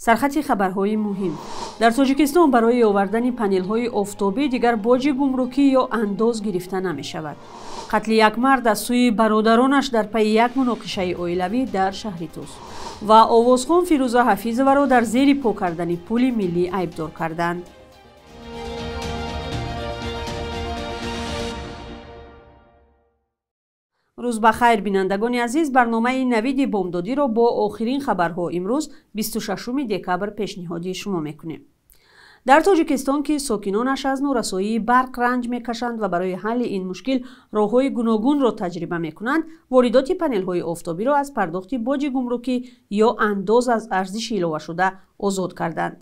Сархати хабарҳои муҳим. Дар Тоҷикистон барои овардани панелҳои офтобӣ дигар боҷи гумрукӣ ё андоз гирифта намешавад. Қатли як мард аз сӯи бародаронаш дар пайи як муноқишаи оилавӣ дар шаҳри Тус. Ва овозхон Фирӯза Ҳафизоваро дар зери по кардани пули миллӣ айбдор карданд. Рӯз ба хайр, бинандагони азиз, барномаи навиди бомдодиро бо охирин хабарҳо имрӯз 26 декабр пешниҳоди шумо мекунем. Дар Тоҷикистон, ки сокинонаш аз норасоии барқ ранҷ мекашанд ва барои ҳалли ин мушкил роҳҳои гуногунро таҷриба мекунанд, воридоти панелҳои офтобиро аз пардохти боҷи гумрукӣ ё андоз аз арзиши иловашуда озод карданд.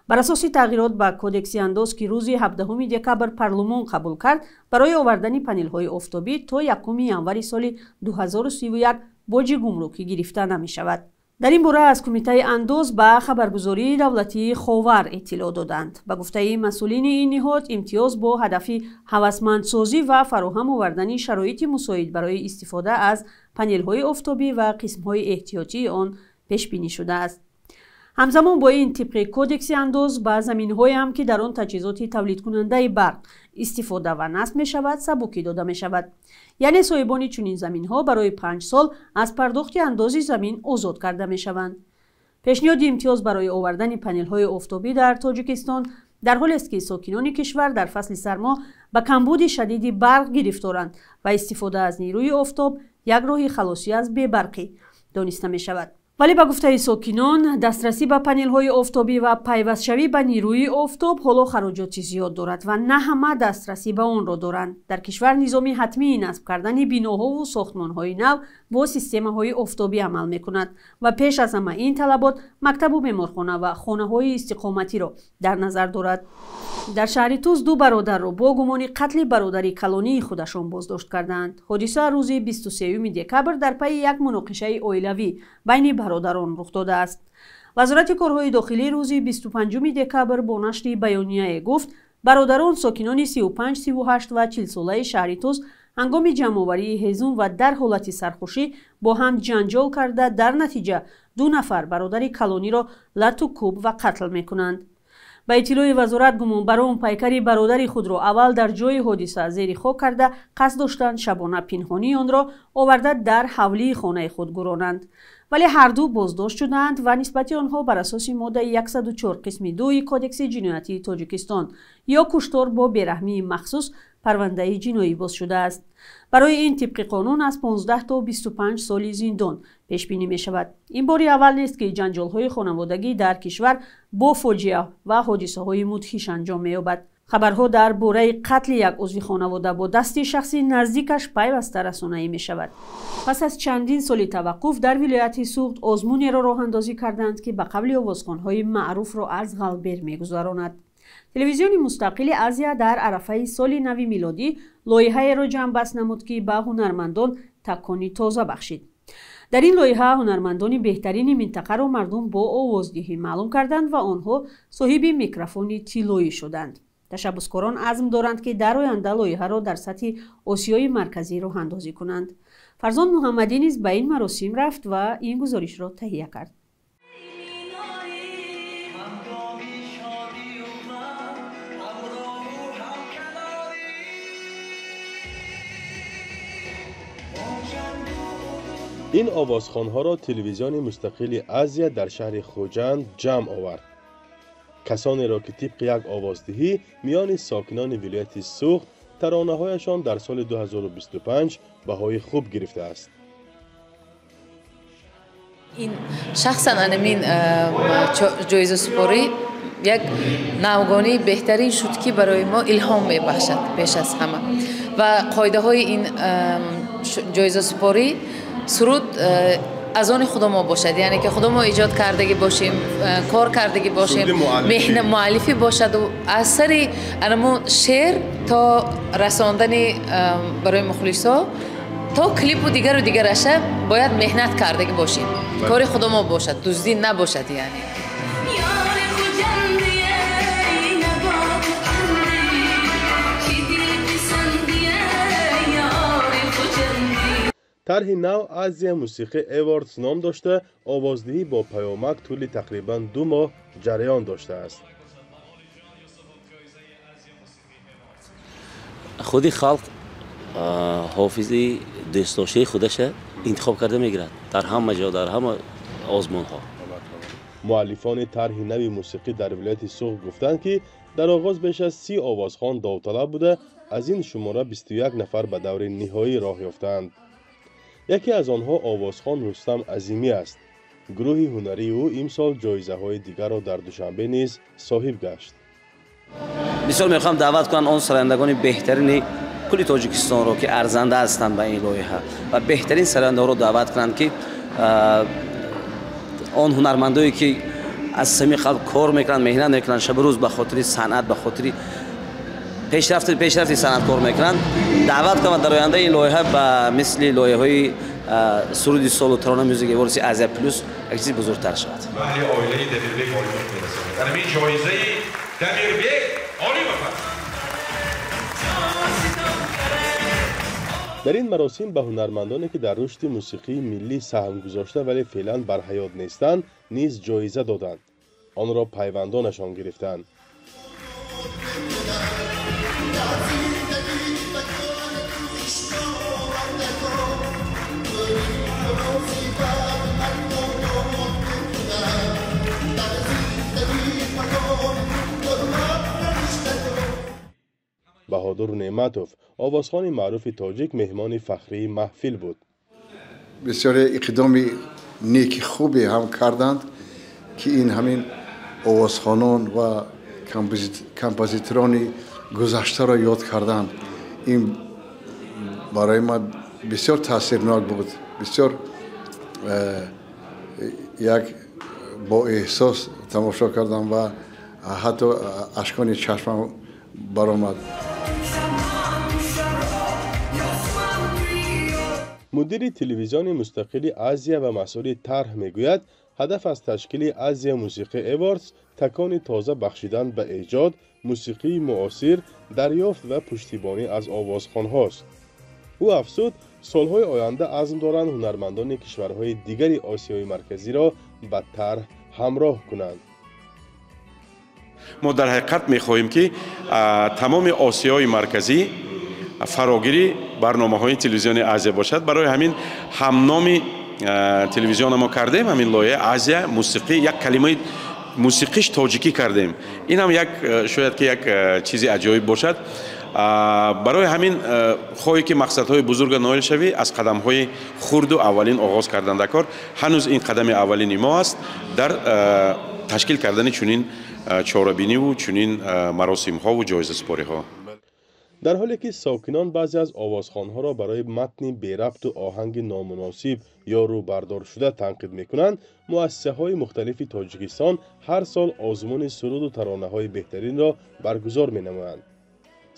Бар асоси тағйирот ба Кодекси андоз, ки рӯзи 17 декабр парлумон қабул кард, барои овардани панелҳои офтобӣ то 1 январи соли 2031 боҷи гумрукӣ гирифта намешавад. Дар ин бора аз Кумитаи андоз ба хабаргузории давлатии Ховар иттилоъ доданд. Ба гуфтаи масъулини ин ниҳод, имтиёз бо ҳадафи ҳавасмандсозӣ ва фароҳам овардани шароити мусоид барои истифода аз панелҳои офтобӣ ва қисмҳои эҳтиётии он пешбинӣ шудааст. Ҳамзамон бо ин, тибқи Кодекси андоз ба заминҳоеам, ки дар он таҷҳизоти тавлидкунандаи барқ истифода ва насб мешавад, сабукӣ дода мешавад. Яъне соҳибони чунин заминҳо барои 5 сол аз пардохти андози замин озод карда мешаванд. Пешниҳоди имтиёз барои овардани панелҳои офтобӣ дар Тоҷикистон дар ҳолест, ки сокинони кишвар дар фасли сармо ба камбуди шадиди барқ гирифторанд ва истифода аз нерӯи офтоб як роҳи халосӣ аз бебарқӣ дониста мешавад. Вале ба гуфтаи сокинон, дастрасӣ ба панелҳои офтобӣ ва пайвастшавӣ ба нерӯи офтоб ҳоло хароҷоти зиёд дорад ва на ҳама дастрасӣ ба онро доранд. Дар кишвар низоми ҳатмии насб кардани биноҳову сохтмонҳои нав бо системаҳои офтобӣ амал мекунад ва пеш аз ҳама ин талабот мактабу беморхона ва хонаҳои истиқоматиро дар назар дорад. Дар шаҳри Тус ду бародарро бо гумони қатли бародари калонии худашон боздошт карданд. Ҳодиса рӯзи 23 декабр дар пайи як муноқишаи оилавӣ байни бародарон рух додааст. Вазорати корҳои дохилӣ рӯзи 25 декабр бо нашри баёнияе гуфт, бародарон сокинони 35, 38 ва 40 солаи шаҳри Тус ҳангоми ҷамъоварии ҳезум ва дар ҳолати сархӯшӣ бо ҳам ҷанҷол карда, дар натиҷа ду нафар бародари калониро лату кӯб ва қатл мекунанд. Ба иттилои вазорат, гумонбарон пайкари бародари худро аввал дар ҷои ҳодиса зери хок карда, қасд доштанд шабона пинҳонии онро оварда дар ҳавлии хонаи худ гуронанд. Вале ҳарду боздошт шуданд ва нисбати онҳо бар асоси моддаи 104 қисми 2 Кодекси ҷиноятии Тоҷикистон ё куштор бо бераҳмии махсус парвандаи ҷиноӣ боз шудааст. Барои ин тибқи қонун аз 15 то 25 соли зиндон пешбинӣ мешавад. Ин бори аввал нест, ки ҷанҷолҳои хонаводагӣ дар кишвар бо фоҷиа ва ҳодисаҳои мудҳиш анҷом меёбад. Хабарҳо дар бораи қатли як узви хонавода бо дасти шахси наздикаш пайваста расонаӣ мешавад. Пас аз чандин соли таваққуф дар вилояти Суғд озмунеро роҳандозӣ карданд, ки ба қавли овозхонҳои маъруфро аз ғалбер мегузаронад. Телевизиони мустақили Азия дар арафаи соли нави милодӣ лоиҳаеро ҷамъбаст намуд, ки ба ҳунармандон такони тоза бахшид. Дар ин лоиҳа ҳунармандони беҳтарини минтақаро мардум бо овоздиҳӣ маълум карданд ва онҳо соҳиби микрофони тиллоӣ шуданд. Ташаббускорон азм доранд, ки дар оянда лоиҳаро дар сатҳи Осиёи Марказӣ роҳандозӣ кунанд. Фарзон Муҳаммадӣ низ ба ин маросим рафт ва ин гузоришро таҳия кард. Ин овозхонҳоро телевизиони мустақили Азия дар шаҳри Хуҷанд ҷамъ овард. Касонеро, ки тибқи як овоздиҳӣ миёни сокинони вилояти Суғд таронаҳояшон дар соли 2025 баҳои хуб гирифтааст. Ин шахсан анамин ҷоизасупорӣ як навгонии беҳтарин шуд, ки барои мо илҳом мебахшад пеш аз ҳама. Ва қоидаҳои ин ҷоизасупорӣ суруд аз они худамо бошад, яъне ки худамо эҷод кардагӣ бошем, кор кардагӣ бошем, муаллифӣ бошаду аз сари анамо шеър то расондани барои мухлисо то клипу дигару дигараша бояд меҳнат кардагӣ бошем, кори худамо бошад, дуздӣ набошад. Яъне Тарҳи нав Азия Мусиқӣ Awards ном дошта, овоздиҳӣ бо паёмак тӯли тақрибан 2 моҳ ҷараён доштааст. Худи халқ ҳофизи дӯстдоштаи худаша интихоб карда мегирад дар ҳама ҷо, дар ҳама озмунҳо. Муаллифони тарҳи нави мусиқӣ дар вилояти Суғд гуфтанд, ки дар оғоз беш аз 30 овозхон довталаб буда, аз ин шумора 21 нафар ба даври ниҳоӣ роҳ ёфтаанд. Яке аз онҳо овозхон Рустам Азимӣ аст. Гурӯҳи ҳунарии ӯ имсол ҷоизаҳои дигарро дар Душанбе низ соҳиб гашт. Бисёр мехоҳам даъват кунам он сарояндагони беҳтарини кулли Тоҷикистонро, ки арзанда ҳастанд ба ин лоиҳа, ва беҳтарин сарояндаҳоро даъват кунанд, ки он ҳунармандое ки аз самими қалб кор мекунанд, меҳнат мекунанд, шабу рӯз ба хотири санъат, ба хотири пешрафти санъат кор мекунанд, даъват кунанд дар оянда ин лоиҳа ба мисли лоиҳаҳои суруди солу Тарона Music Awards Азия Плюс як чизи бузургтар шавад. Баҳри оилаи Дамирбек Олимов мерасонад. Ҳамин ҷоизаи Дамирбек Олимов аст. Дар ин маросим ба ҳунармандоне, ки дар рушди мусиқии миллӣ саҳм гузошта, вале феълан бар ҳаёт нестанд, низ ҷоиза доданд. Онро пайвандонашон гирифтанд. Баҳодур Неъматов, овозхони маъруфи тоҷик, меҳмони фахрии маҳфил буд. Бисёре иқдоми неки хубе ҳам карданд, ки ин ҳамин овозхонон ва композиторони гузаштаро ёд карданд. Ин барои ман бисёр таъсирнок буд, бисёр як бо эҳсос тамошо кардам ва ҳатто ашкони чашмам баромад. Мудири телевизиони мустақили Азия ва масъули тарҳ мегӯяд, ҳадаф аз ташкили Азия Мусиқӣ Awards такони тоза бахшидан ба эҷод, мусиқии муосир, дарёфт ва пуштибонӣ аз овозхонҳост. Ӯ афзуд, солҳои оянда азм доранд ҳунармандони кишварҳои дигари Осиёи Марказиро ба тарҳ ҳамроҳ кунанд. Мо дар ҳақиқат мехоҳем, ки тамоми Осиёи Марказӣ фарогири барномаҳои телевизиони Азия бошад. Барои ҳамин ҳамноми телевизиона мо кардем, ҳамин лоиҳаи Азия мусиқӣ, як калимаи мусиқиш тоҷикӣ кардем. Ин ҳам як шояд ки як чизи аҷоиб бошад. Барои ҳамин хоҳӣ ки мақсадҳои бузурга ноил шавӣ, аз қадамҳои хурду аввалин оғоз кардан дар кор. Ҳанӯз ин қадами аввалини мо аст дар ташкил кардани чунин чорабиниву чунин маросимҳову ҷоизасупориҳо. Дар ҳоле ки сокинон баъзе аз овозхонҳоро барои матни берабту оҳанги номуносиб ё рӯбардоршуда танқид мекунанд, муассисаҳои мухталифи Тоҷикистон ҳар сол озмуни суруду таронаҳои беҳтаринро баргузор менамоянд.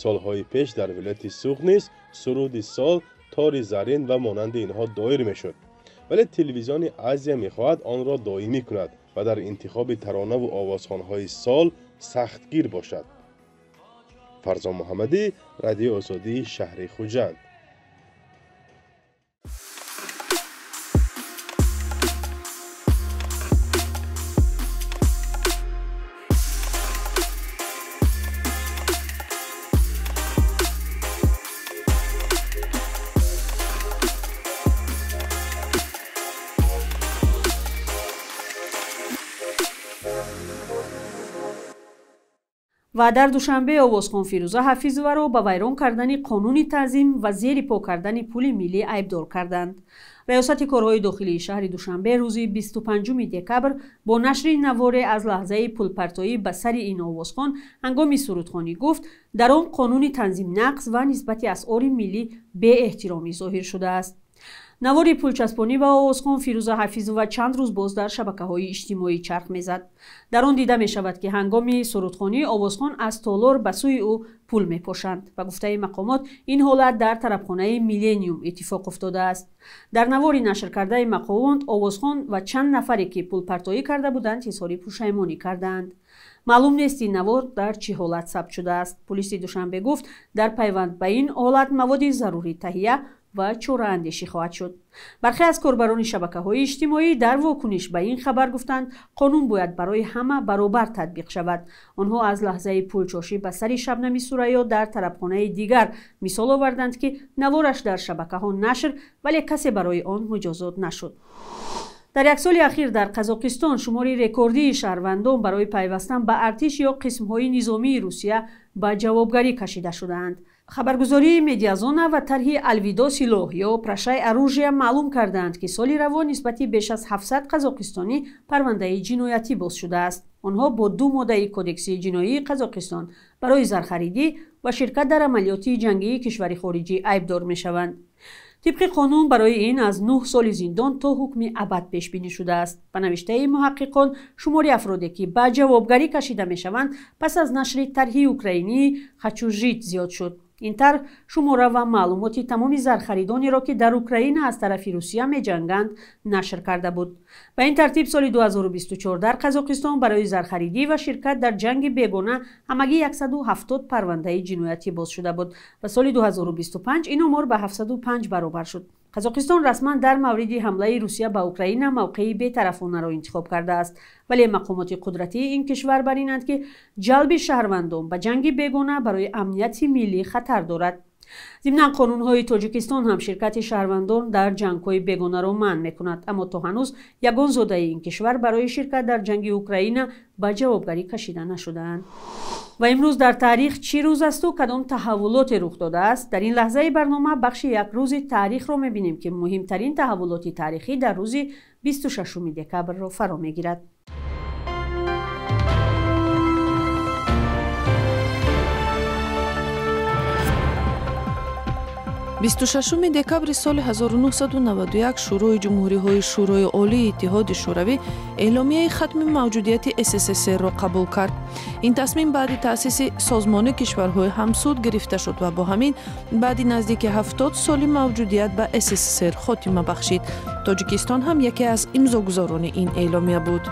Солҳои пеш дар вилояти Суғд низ суруди сол, тори зарин ва монанди инҳо доир мешуд, вале телевизиони Азия мехоҳад онро доимӣ кунад ва дар интихоби таронаву овозхонҳои сол сахтгир бошад. Фарзон Муҳаммадӣ, Радиои Озодӣ, шаҳри Хуҷанд. Ва дар Душанбе овозхон Фирӯза Ҳафизоваро ба вайрон кардани қонуни танзим ва зери по кардани пули миллӣ айбдор карданд. Раёсати корҳои дохилии шаҳри Душанбе рӯзи 25 декабр бо нашри наворе аз лаҳзаи пулпартоӣ ба сари ин овозхон ҳангоми сурудхонӣ гуфт, дар он қонуни танзим нақз ва нисбати асъори миллӣ беэҳтиромӣ зоҳир шудааст. Навори пулчаспонӣ ва овозхон Фирӯза Ҳафизова чанд рӯз боз дар шабакаҳои иҷтимоӣ чарх мезад. Дар он дида мешавад, ки ҳангоми сурудхонӣ овозхон аз толор ба сӯи ӯ пул мепошанд. Ба гуфтаи мақомот, ин ҳолат дар тарабхонаи Миллениум иттифоқ уфтодааст. Дар навори нашркардаи мақомот овозхон ва чанд нафаре, ки пулпартоӣ карда буданд, изҳори пушаймонӣ кардаанд. Маълум нест ин навор дар чӣ ҳолат сабт шудааст. Пулиси Душанбе гуфт, дар пайванд ба ин ҳолат маводи зарурӣ таҳия ва чораандешӣ хоҳад шуд. Бархе аз корбарони шабакаҳои иҷтимоӣ дар вокуниш ба ин хабар гуфтанд, қонун бояд барои ҳама баробар татбиқ шавад. Онҳо аз лаҳзаи пулчошӣ ба сари Шабнами Сурайё дар тарабхонаи дигар мисол оварданд, ки навораш дар шабакаҳо нашр, вале касе барои он муҷозот нашуд. Дар як соли ахир дар Қазоқистон шумори рекордии шаҳрвандон барои пайвастан ба артиш ё қисмҳои низомии Русия ба ҷавобгарӣ кашида шудаанд. Хабаргузории Медиазона ва тарҳи Алвидо силоҳ ё Прощай оружие маълум кардаанд, ки соли равон нисбати беш аз 700 қазоқистонӣ парвандаи ҷиноятӣ боз шудааст. Онҳо бо ду моддаи кодекси ҷиноии Қазоқистон барои зархаридӣ ва ширкат дар амалиёти ҷангии кишвари хориҷӣ айбдор мешаванд. Тибқи қонун барои ин аз 9 соли зиндон то ҳукми абад пешбинӣ шудааст. Ба навиштаи муҳаққиқон, шумори афроде ки ба ҷавобгарӣ кашида мешаванд пас аз нашри тарҳи украинии «Хочу жить» зиёд шуд. Ин тарҳ шумора ва маълумоти тамоми зархаридонеро, ки дар Украина аз тарафи Русия меҷанганд, нашр карда буд. Ба ин тартиб соли 2024 дар Қазоқистон барои зархаридӣ ва ширкат дар ҷанги бегона ҳамагӣ 170 парвандаи ҷиноятӣ боз шуда буд ва соли 2025 ин омор ба 705 баробар шуд. Қазоқистон расман дар мавриди ҳамлаи Русия ба Украина мавқеи бетарафонаро интихоб кардааст, вале мақомоти қудратии ин кишвар бар инанд, ки ҷалби шаҳрвандон ба ҷанги бегона барои амнияти миллӣ хатар дорад. Зимнан қонунҳои Тоҷикистон ҳам ширкати шаҳрвандон дар ҷангҳои бегонаро манъ мекунад, аммо то ҳанӯз ягон зодаи ин кишвар барои ширкат дар ҷанги Украина ба ҷавобгарӣ кашида нашудаанд. Ва имрӯз дар таърих чӣ рӯз асту кадом таҳаввулоте рух додааст? Дар ин лаҳзаи барнома бахши як рӯзи таърихро мебинем, ки муҳимтарин таҳаввулоти таърихӣ дар рӯзи 26 декабрро фаро мегирад. 26 декабри соли 1991 Шӯрои ҷумҳуриҳои Шӯрои Олии Иттиҳоди Шӯравӣ эъломияи хатми мавҷудияти СССР-ро қабул кард. Ин тасмим баъди таъсиси созмони кишварҳои ҳамсуд гирифта шуд ва бо ҳамин баъди наздики 70 соли мавҷудият ба СССР хотима бахшид. Тоҷикистон ҳам яке аз имзогузорони ин эъломия буд.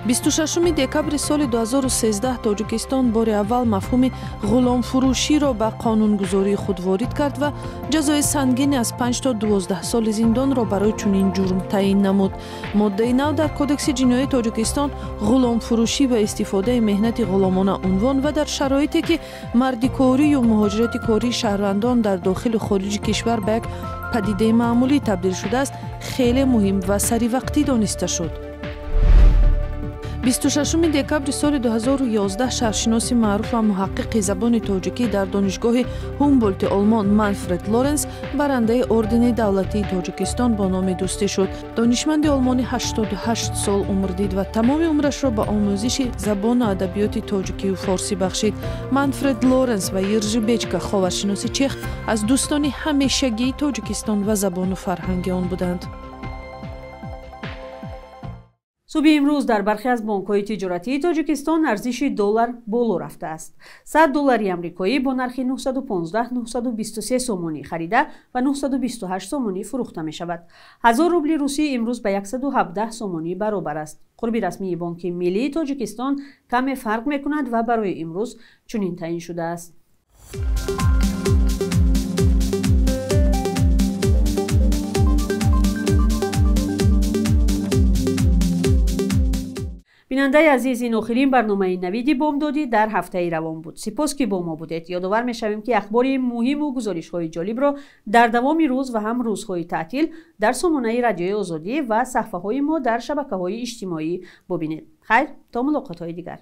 26 декабри соли 2013 Тоҷикистон бори аввал мафҳуми ғуломфурӯширо ба қонунгузории худ ворид кард ва ҷазои сангини аз 5 то 12 соли зиндонро барои чунин ҷурм таъин намуд. Моддаи нав дар Кодекси ҷиноии Тоҷикистон ғуломфурӯшӣ ва истифодаи меҳнати ғуломона унвон ва дар шароите ки мардикорию муҳоҷирати кории шаҳрвандон дар дохилу хориҷи кишвар ба як падидаи маъмулӣ табдил шудааст, хеле муҳим ва саривақтӣ дониста шуд. 26 декабри соли 2011 шаҳршиноси маъруф ва муҳаққиқи забони тоҷикӣ дар донишгоҳи Ҳумболти Олмон Манфред Лоренс барандаи Ордени давлатии Тоҷикистон бо номи дӯстӣ шуд. Донишманди олмонӣ 88 сол умр дид ва тамоми умрашро ба омӯзиши забону адабиёти тоҷикию форсӣ бахшид. Манфред Лоренс ва Иржи Бечка, ховаршиноси чех, аз дӯстони ҳамешагии Тоҷикистон ва забону фарҳанги он буданд. Субҳи имрӯз дар бархе аз бонкҳои тиҷоратии Тоҷикистон арзиши доллар боло рафтааст. 100 доллари амрикоӣ бо нархи 915-923 сомонӣ харида ва 928 сомонӣ фурӯхта мешавад. 1000 рубли русӣ имрӯз ба 117 сомонӣ баробар аст. Қурби расмии Бонки Миллии Тоҷикистон каме фарқ мекунад ва барои имрӯз чунин таъин шудааст. Бинандаи азиз, ин охирин барномаи Навиди бомдодӣ дар ҳафтаи равон буд. Сипос, ки бо мо будед. Ёдовар мешавем, ки ахбори муҳиму гузоришҳои ҷолибро дар давоми рӯз ва ҳам рӯзҳои таътил дар сомонаи Радиои Озодӣ ва саҳфаҳои мо дар шабакаҳои иҷтимоӣ бубинед. Хайр, то мулоқотҳои дигар.